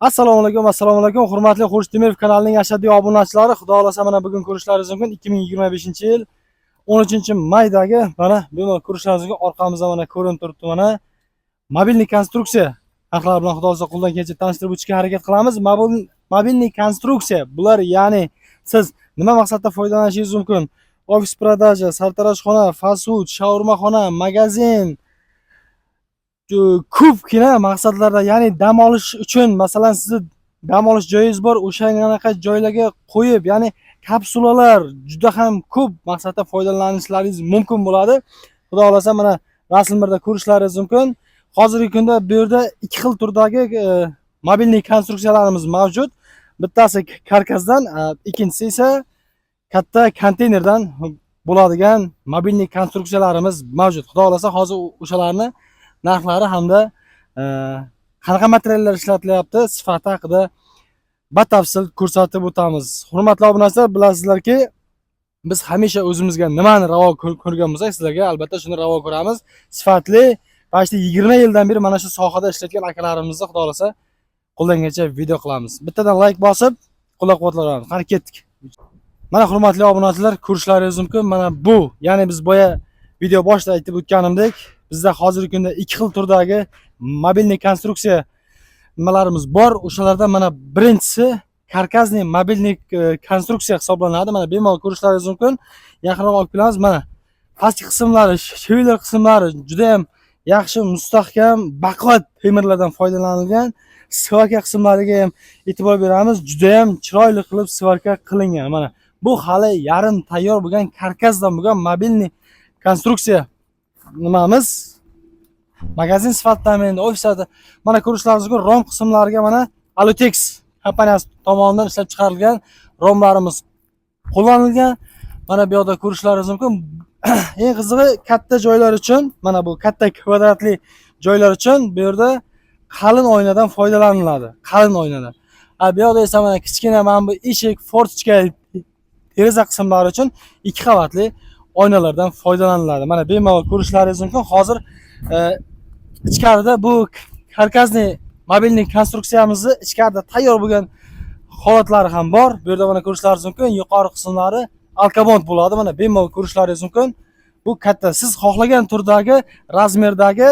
Assalomu alaykum, assalomu alaykum, hurmatli Xurshid Temirov kanalining ashaddiy obunachilari. Xudo xohlasa, mana bugun ko'rishlaringiz mumkin, 2025-yil 13-maydagi mana bemalol ko'rishlaringiz mumkin, orqamizda mana ko'rinib turibdi, mana мобильный konstruksiya narxlari bilan, xudo xohlasa, qo'ldan kelgancha tanishtirib o'tishga harakat qilamiz. Мобильный konstruksiya bular, ya'ni siz nima maqsadda foydalanishingiz mumkin? Офис продажа, sartaroshxona, fast food, shaurmaxona, magazin, ko'pgina maqsadlarda, ya'ni dam olish uchun, masalan, sizni dam olish joyingiz bor, o'shanaqa joylarga qo'yib, ya'ni kapsulalar, juda ham ko'p maqsadda foydalanishlaringiz mumkin bo'ladi. Xudo xohlasa, mana rasmlarda ko'rishlaringiz mumkin. Hozirgi kunda bu yerda ikki xil turdagi мобильный konstruksiyalarimiz mavjud. Bittasi karkasdan, ikkinchisi esa katta konteynerdan bo'ladigan мобильный konstruksiyalarimiz mavjud. Xudo xohlasa, hozir o'shalarni narxlari hamda qanaqa materiallar ishlatilyapti, sifati haqida batafsil ko'rsatib o'tamiz. Hurmatli obunachilar, bilasizlarki, biz hamisha o'zimizga nimani ravo ko'rgan bo'lsak, sizlarga albatta shuni ravo ko'ramiz. Sifatli, почти 20 yildan beri mana shu sohada ishlayotgan akalarimizni, xudo xohlasa, qo'ldan kelgancha video qilamiz. Bittadan layk bosib, qo'llab quvvatlaymiz. Qani, ketdik. Mana, hurmatli obunachilar, ko'rishlaringiz mumkin, mana bu, ya'ni biz boya video boshida aytib o'tganimdek, bizda hozirgi kunda ikki xil turdagi мобильный konstruksiya nimalarimiz bor. O'shalardan mana birinchisi каркасный мобильный konstruksiya hisoblanadi. Mana bemalol ko'rishlaringiz mumkin. Yaqinroq olib kelamiz. Mana pastki qismlari, швеллер qismlari juda ham yaxshi, mustahkam, baquvvat temirlardan foydalanilgan. Сварка qismlariga ham e'tibor beramiz, juda ham chiroyli qilib сварка qilingan. Mana bu hali yarim tayyor bo'lgan, karkasdan bo'lgan мобильный konstruksiya nimamiz, magazin sifatidami, endi ofislarda. Mana ko'rishlaringiz mumkin, rom qismlariga mana Alutex kompaniyasi tomonidan ishlab chiqarilgan romlarimiz qo'llanilgan. Mana bu yoqda ko'rishlaringiz mumkin. Eng qizig'i, katta joylar uchun, mana bu katta kvadratli joylar uchun bu yerda qalin oynadan foydalaniladi, qalin oynadan. A bu yoqda esa mana kichkina mana bu eshik, форточка, deraza qismlari uchun ikki qavatli oynalardan foydalaniladi. Mana bemalol ko'rishlaringiz mumkin. Hozir ichkarida bu каркасный мобильный konstruksiyamizni ichkarida tayyor bo'lgan holatlari ham bor. Bu yerda mana ko'rishlaringiz mumkin, yuqori qismlari alkabond bo'ladi. Mana bemalol ko'rishlaringiz mumkin. Bu katta, siz xohlagan turdagi, razmerdagi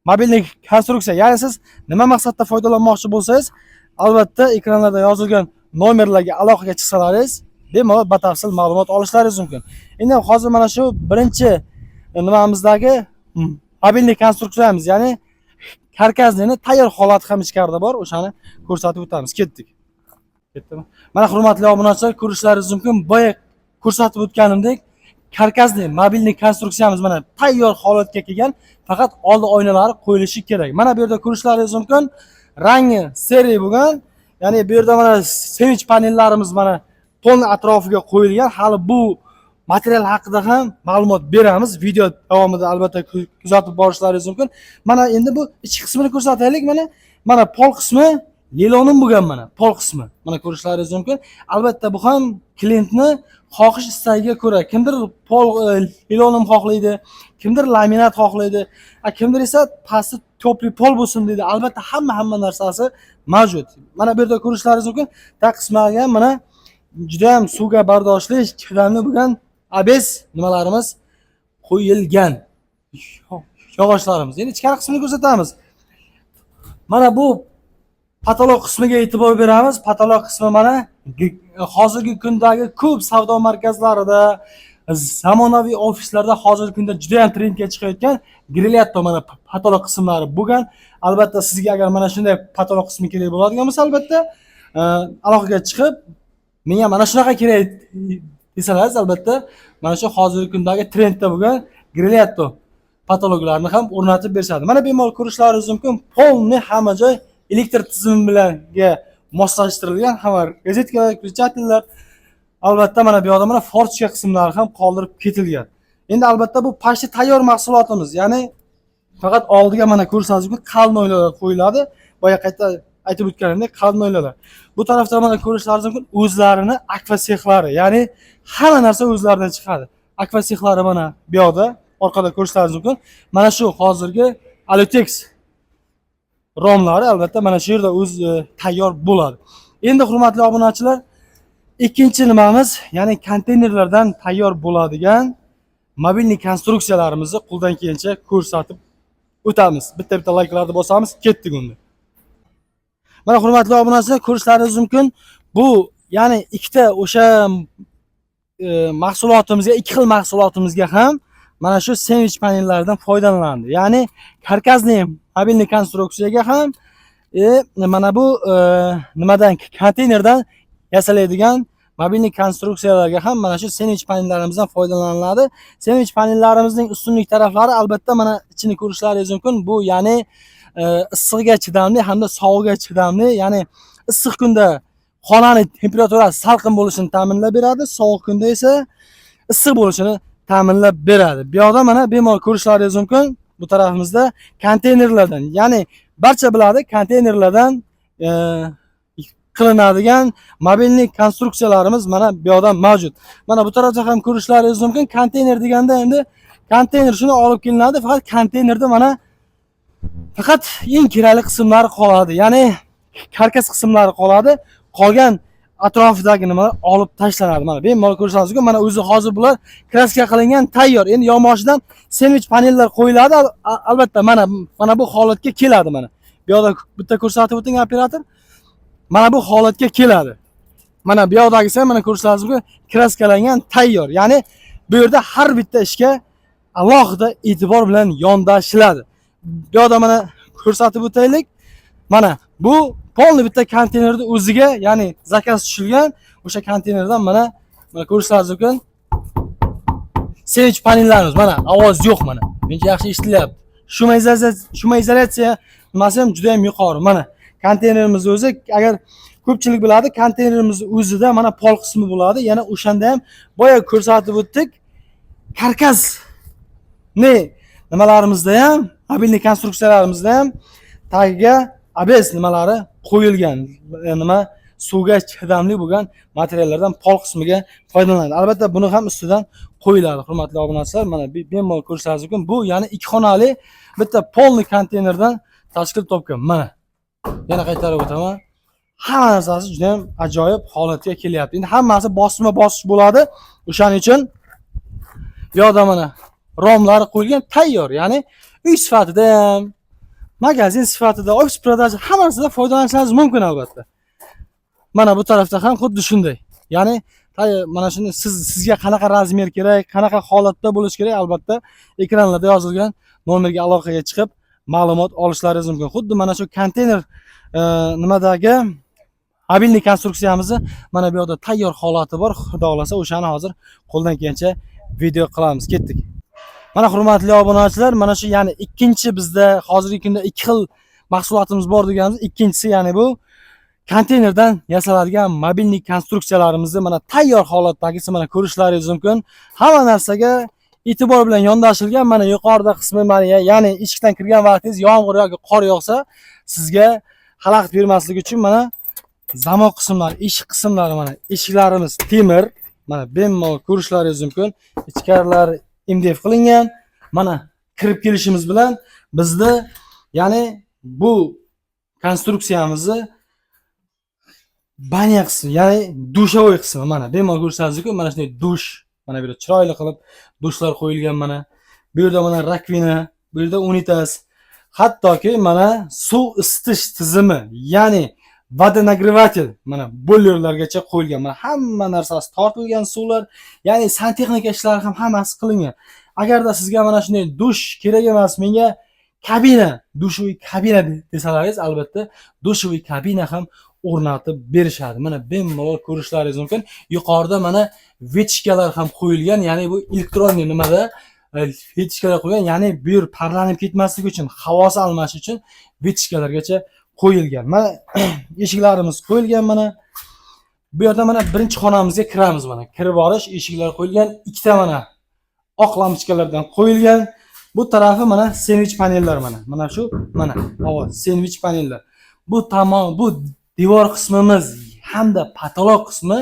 мобильный konstruksiya, ya'ni siz nima maqsadda foydalanmoqchi bo'lsangiz, albatta ekranlarda yozilgan nomerlarga aloqaga chiqsalaringiz, bemalol batafsil ma'lumot olishlaringiz mumkin. Endi hozir mana shu birinchi nimamizdagi мобильный konstruksiyamiz, ya'ni каркасный ni tayyor holati ham ichkarida bor, o'shani ko'rsatib o'tamiz. Ketdik. Ketdimi? Mana, hurmatli obunachilar, ko'rishlaringiz mumkin, boya ko'rsatib o'tganimdek, каркасный мобильный konstruksiyamiz mana tayyor holatga kelgan, faqat oldi oynalari qo'yilishi kerak. Mana bu yerda ko'rishlaringiz mumkin, rangi серый bo'lgan, ya'ni bu yerda mana сэндвич panellarimiz mana polni atrofiga qo'yilgan. Hali bu material haqida ham ma'lumot beramiz video davomida, albatta kuzatib borishlaringiz mumkin. Mana endi bu ichki qismini ko'rsataylik. Mana pol qismi линолеум bo'lgan, mana pol qismi, mana ko'rishlaringiz mumkin. Albatta bu ham klientni xohish istagiga ko'ra, kimdir pol линолеум xohlaydi, kimdir laminat xohlaydi, a kimdir esa pasti тёплый pol bo'lsin deydi. Albatta hamma narsasi mavjud. Mana bu yerda ko'rishlaringiz mumkin, tag qismiga ham mana juda ham suvga bardoshli, chidamli bo'lgan ABS nimalarimiz qo'yilgan, yog'ochlarimiz. Endi ichkari qismini ko'rsatamiz. Mana bu потолок qismiga e'tibor beramiz. Потолок qismi mana hozirgi kundagi ko'p savdo markazlarida, zamonaviy ofislarda hozirgi kunda juda ham trendga chiqayotgan грильято mana потолок qismlari bo'lgan. Albatta sizga agar mana shunday потолок qismi kerak bo'ladigan bo'lsa, albatta aloqaga chiqib, menga mana shunaqa kerak desalaringiz, albatta mana shu hozirgi kundagi trendda bo'lgan грильято потолок larni ham o'rnatib berishadi. Mana bemalol ko'rishlaringiz mumkin, полный hamma joy elektr tizimi bilanga moslashtirilgan, hamma rozetkalar, включатель lar. Albatta mana bu yoqda mana форточка qismlari ham qoldirib ketilgan. Endi albatta bu почти tayyor mahsulotimiz, ya'ni faqat oldiga, mana ko'rishingiz mumkin, qalin oynalar qo'yiladi. Boya qayta aytib o'tganimdek, qalin oynalar. Bu tarafda mana ko'rishlaringiz mumkin, o'zlarini akvasexlari, ya'ni hamma narsa o'zlaridan chiqadi. Akvasexlari mana bu yoqda, orqada ko'rishlaringiz mumkin. Mana shu hozirgi Alutex Romlari albatta mana shu yerda o'zi tayyor bo'ladi. Endi, hurmatli obunachilar, ikkinchi nimamiz, ya'ni konteynerlardan tayyor bo'ladigan мобильный konstruksiyalarimizni qo'ldan kelgancha ko'rsatib o'tamiz. Bitta bitta layklarni bosamiz, ketdik unda. Mana, hurmatli obunachilar, ko'rishlaringiz mumkin, bu ya'ni ikkita o'sha mahsulotimizga, ikki xil mahsulotimizga ham mana shu sendvich panellaridan foydalaniladi. Ya'ni каркасный мобильный konstruksiyaga ham, mana bu nimadan, konteynerdan yasaladigan мобильный konstruksiyalarga ham mana shu sendvich panellarimizdan foydalaniladi. Sendvich panellarimizning ustunlik taraflari, albatta, mana ichini ko'rishlaringiz mumkin. Bu ya'ni issig'iga chidamli hamda sovug'iga chidamli, ya'ni issiq kunda xonani temperaturasi salqin bo'lishini ta'minlab beradi, sovuq kunda esa issiq bo'lishini ta'minlab beradi. Bu yoqda mana bemalol ko'rishlaringiz mumkin, bu tarafimizda konteynerlardan, ya'ni barcha biladi, konteynerlardan qilinadigan мобильный konstruksiyalarimiz mana bu yoqda mavjud. Mana bu tarafda ham ko'rishlaringiz mumkin. Konteyner deganda endi konteyner shuni olib kelinadi, faqat konteynerda mana faqat eng kerakli qismlari qoladi, ya'ni karkas qismlari qoladi, qolgan atrofidagi nimalar olib tashlanadi. Mana bemalol ko'rishingiz mumkin. Mana o'zi hozir bular краска qilingan, tayyor. Endi yonboshidan sendvich panellar qo'yiladi. Albatta mana bu holatga keladi. Mana bu yoqda bitta ko'rsatib o'ting, operator. Mana bu holatga keladi. Mana bu yoqdagisi ham, mana ko'rishingiz mumkin, краска langan, tayyor. Ya'ni bu yerda har bitta ishga alohida e'tibor bilan yondashiladi. Bu yoqda mana ko'rsatib o'taylik. Mana bu полный bitta konteynerni o'ziga, ya'ni заказ tushilgan o'sha konteynerdan mana ko'rishingiz mumkin, sendvich panellarimiz. Mana ovoz yo'q, mana menga yaxshi eshitilyapti. Шумоизоляция nimasi ham juda ham yuqori. Mana konteynerimiz o'zi, agar ko'pchilik biladi, konteynerimiz o'zida mana pol qismi bo'ladi. Yana o'shanda ham boya ko'rsatib o'tdik, karkas ne nimalarimizda ham, мобильный konstruksiyalarimizda ham tagiga ABS nimalari qo'yilgan, nima, suvga chidamli bo'lgan materiallardan pol qismiga foydalanadi. Albatta buni ham ustidan qo'yiladi. Hurmatli obunachilar, mana bemalol ko'rishingiz mumkin. Bu ya'ni ikki xonali bitta полный konteynerdan tashkil topgan. Mana yana qaytarib o'taman, hamma narsasi juda ham ajoyib holatga kelyapti. Endi hammasi bosma bosqich bo'ladi, o'shaning uchun bu yoqda mana romlari qo'yilgan, tayyor. Ya'ni uy sifatida ham, magazin sifatida, офис продажа, hamma narsada foydalanishingiz mumkin. Albatta mana bu tarafda ham xuddi shunday. Ya'ni mana shuni sizga qanaqa размер kerak, qanaqa holatda bo'lishi kerak, albatta ekranlarda yozilgan nomerga aloqaga chiqib ma'lumot olishlaringiz mumkin. Xuddi mana shu konteyner nimadagi мобильный konstruksiyamizni mana bu yoqda tayyor holati bor. Xudo xohlasa, o'shani hozir qo'ldan kelgancha video qilamiz. Ketdik. Mana, hurmatli obunachilar, mana shu ya'ni ikkinchi, bizda hozirgi kunda ikki xil mahsulotimiz bor deganimiz ikkinchisi, ya'ni bu konteynerdan yasaladigan мобильный konstruksiyalarimizni mana tayyor holatdagisi, mana ko'rishlaringiz mumkin. Hamma narsaga e'tibor bilan yondashilgan. Mana yuqorida qismi, mana ya'ni eshikdan kirgan vaqtingiz yomg'ir yoki qor yog'sa sizga xalaqit bermasligi uchun mana замок qismlari, eshik qismlari, mana eshiklarimiz temir, mana bemalol ko'rishlaringiz mumkin. Ichkarilari MDF qilingan. Mana kirib kelishimiz bilan bizda, ya'ni bu konstruksiyamizni баня qismi, ya'ni душевой qismi, mana bemalol ko'rishingiz mumkin. Mana shunday dush, mana bu yerda chiroyli qilib dushlar qo'yilgan. Mana bu yerda mana раковина, bu yerda unitaz, hattoki mana suv isitish tizimi, ya'ni водонагреватель, mana boylerlargacha qo'yilgan. Mana hamma narsasi tortilgan, suvlar, ya'ni santexnika ishlari ham hammasi qilingan. Agarda sizga mana shunday dush kerak emas, menga kabina, душевой kabina desalaringiz, albatta душевой kabina ham o'rnatib berishadi. Mana bemalol ko'rishlaringiz mumkin. Yuqorida mana вытяжка lar ham qo'yilgan, ya'ni bu электронный nimada вытяжка lar qo'yilgan, ya'ni bu yer parlanib ketmasligi uchun, havosi almashish uchun вытяжка largacha qo'yilgan. Mana eshiklarimiz qo'yilgan. Mana bu yerda mana birinchi xonamizga kiramiz. Mana kirib borish eshiklar qo'yilgan, ikkita mana oq lampochkalardan qo'yilgan. Bu tarafi mana sendvich panellar, mana shu, mana ovoz, sendvich panellar. Bu tomon, bu devor qismimiz hamda потолок qismi,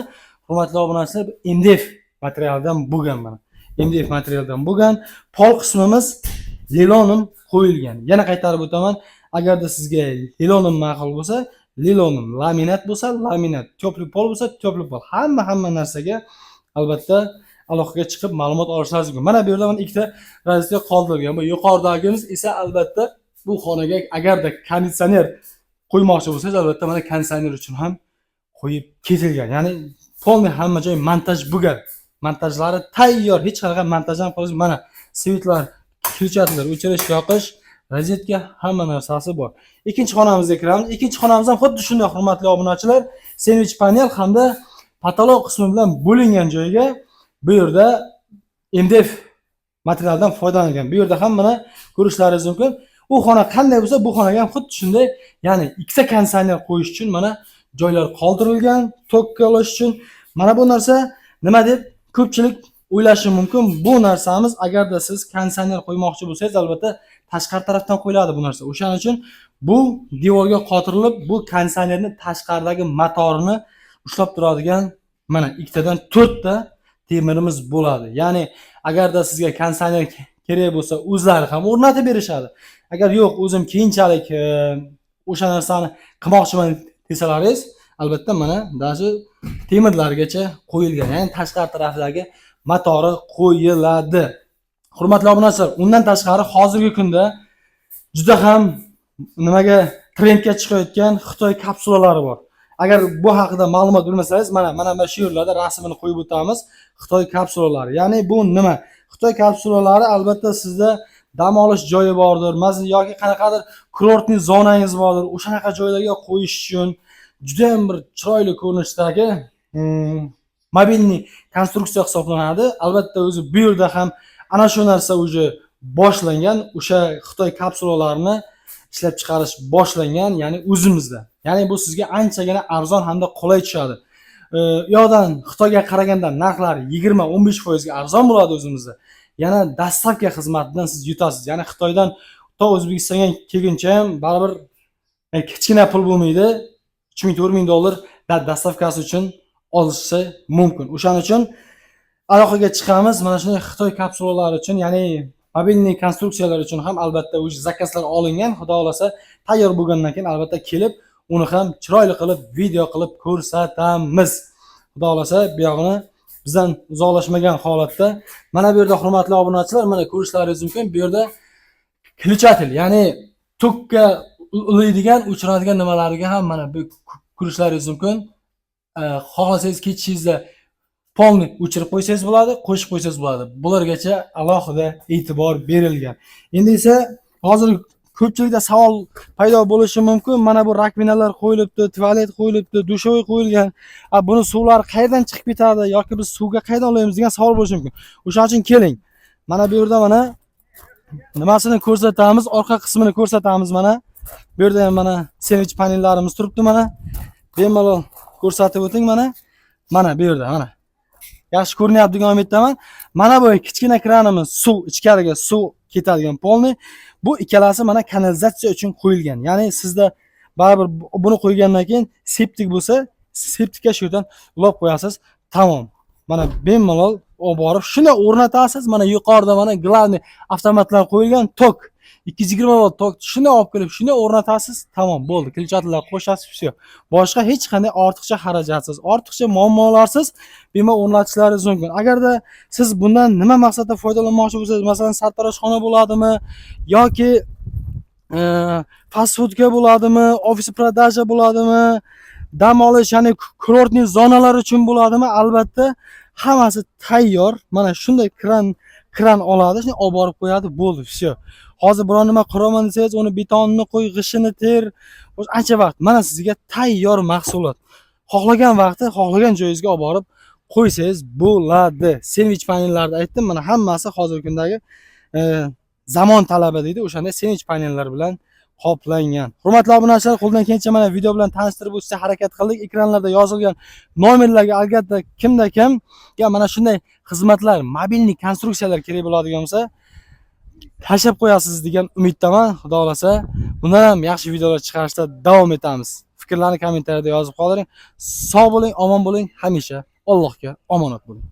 hurmatli obunachilar, MDF materialidan bo'lgan. Mana MDF materialdan bo'lgan. Pol qismimiz линолеум qo'yilgan. Yana qaytarib o'taman, Agarda sizga линолеум ma'qul bo'lsa, линолеум, laminat bo'lsa, laminat, тёплый пол bo'lsa, тёплый пол. Hamma narsaga albatta aloqaga chiqib ma'lumot olishlaringiz mumkin. Mana bu yerda mana ikkita rozetka qoldirilgan. Bu yuqoridagimiz esa albatta bu xonaga agarda konditsioner qo'ymoqchi bo'lsangiz, albatta mana konditsioner uchun ham qo'yib ketilgan. Ya'ni полный hamma joy montaj bo'lgan. Montajlari tayyor, hech qanaqa montaj ham qilish, mana свет lar, включатель lar, o'chirish, yoqish, rozetka, hamma narsasi bor. Ikkinchi xonamizga kiramiz. Ikkinchi xonamiz ham xuddi shunday, hurmatli obunachilar, sendvich panel hamda потолок qismi bilan bo'lingan joyga bu yerda MDF materialdan foydalanilgan. Bu yerda ham mana ko'rishlaringiz mumkin. U xona qanday bo'lsa, bu xonaga ham xuddi shunday, ya'ni ikkita konditsioner qo'yish uchun mana joylar qoldirilgan, tokka ulashish uchun. Mana bu narsa nima deb ko'pchilik o'ylashi mumkin. Bu narsamiz agarda siz konditsioner qo'ymoqchi bo'lsangiz, albatta tashqari tarafdan qo'yiladi bu narsa. O'shaning uchun bu devorga qotirilib, bu konditsionerni tashqaridagi motorini ushlab turadigan mana ikkitadan to'rtta temirimiz bo'ladi. Ya'ni agarda sizga konditsioner kerak bo'lsa, o'zlari ham o'rnatib berishadi. Agar yo'q, o'zim keyinchalik o'sha narsani qilmoqchiman desalaringiz, albatta mana даже temirlargacha qo'yilgan, ya'ni tashqari tarafidagi motori qo'yiladi. Hurmatli obunachilar, undan tashqari hozirgi kunda juda ham nimaga trendga chiqayotgan Xitoy kapsulalari bor. Agar bu haqida ma'lumot bilmasangiz, mana shu yerlarda rasmini qo'yib o'tamiz. Xitoy kapsulalari. Ya'ni bu nima? Xitoy kapsulalari albatta sizda dam olish joyi bordir, masalan, yoki qanaqadir курортный zonangiz bordir. O'shanaqa joylarga qo'yish uchun juda ham bir chiroyli ko'rinishdagi мобильный konstruksiya hisoblanadi. Albatta o'zi bu yerda ham ana shu narsa уже boshlangan, o'sha Xitoy kapsulalarini ishlab chiqarish boshlangan, ya'ni o'zimizda. Ya'ni bu sizga anchagina arzon hamda qulay tushadi. U yoqdan Xitoyga qaraganda narxlar 20-15% ga arzon bo'ladi o'zimizda. Yana доставка xizmatidan siz yutasiz. Ya'ni Xitoydan to O'zbekistonga kelguncha ham baribir kichkina pul bo'lmaydi. 3000 4000 dollar доставка si uchun olishi mumkin. O'shaning uchun aloqaga chiqamiz. Mana shunday Xitoy kapsulalari uchun, ya'ni мобильный konstruksiyalar uchun ham albatta o'sha заказ lar olingan. Xudo xohlasa, tayyor bo'lgandan keyin albatta kelib uni ham chiroyli qilib video qilib ko'rsatamiz. Xudo xohlasa, bu yog'ini bizdan uzoqlashmagan holatda. Mana bu yerda, hurmatli obunachilar, mana ko'rishlaringiz mumkin. Bu yerda включатель, ya'ni tokka ulaydigan, o'chiradigan nimalariga ham mana bu ko'rishlaringiz mumkin. Xohlasangiz ketishingizda полный o'chirib qo'ysangiz bo'ladi, qo'shib qo'ysangiz bo'ladi. Bulargacha alohida e'tibor berilgan. Endi esa hozir ko'pchilikda savol paydo bo'lishi mumkin. Mana bu раковина lar qo'yilibdi, tualet qo'yilibdi, душевой qo'yilgan. A buni suvlari qayerdan chiqib ketadi yoki biz suvga qayerdan olaymiz degan savol bo'lishi mumkin. O'shaning uchun keling. Mana bu yerda mana nimasini ko'rsatamiz, orqa qismini ko'rsatamiz mana. Bu yerda ham mana sendvich panellarimiz turibdi mana. Bemalol ko'rsatib o'ting mana. Mana bu yerda mana. Yaxshi ko'rinyapti degan umiddaman. Mana bu kichkina kranimiz suv, ichkariga suv ketadigan полный. Bu ikkalasi mana kanalizatsiya uchun qo'yilgan. Ya'ni sizda baribir buni qo'ygandan keyin septik bo'lsa, septikka shu yerdan ulab qo'yasiz. Tamom. Mana bemalol olib borib shuni o'rnatasiz. Mana yuqorida mana главный avtomatlar qo'yilgan, tok 220 volt tok, shuni olib kelib shuni o'rnatasiz. Tamom, bo'ldi. Включатель lar qo'shasiz, всё. Boshqa hech qanday ortiqcha xarajatsiz, ortiqcha muammolarsiz bemalol o'rnatishlaringiz mumkin. Agarda siz bundan nima maqsadda foydalanmoqchi bo'lsangiz, masalan, sartaroshxona bo'ladimi yoki fast foodga bo'ladimi, офис продажа bo'ladimi, dam olish, ya'ni курортный zonalar uchun bo'ladimi, albatta hammasi tayyor. Mana shunday kran oladi, shunday olib borib qo'yadi, bo'ldi, всё. Hozir biror nima quraman desangiz, uni betonini qo'y, g'ishtini ter, o'zi ancha vaqt. Mana sizga tayyor mahsulot. Xohlagan vaqti, xohlagan joyingizga olib borib qo'ysangiz bo'ladi. Sendvich panellarni aytdim, mana hammasi hozirgi kundagi zamon talabi deydi, o'shanda sendvich panellar bilan qoplangan. Hurmatli obunachilar, qo'ldan kelgancha mana video bilan tanishtirib o'tishga harakat qildik. Ekranlarda yozilgan nomerlarga albatta kimda kimga mana shunday xizmatlar, мобильный konstruksiyalar kerak bo'ladigan bo'lsa, tashlab qo'yasiz degan umiddaman. Xudo xohlasa, bundan ham yaxshi videolar chiqarishda davom etamiz. Fikrlarni kommentariyada yozib qoldiring. Sog' bo'ling, omon bo'ling, hamisha Allohga omonat bo'ling.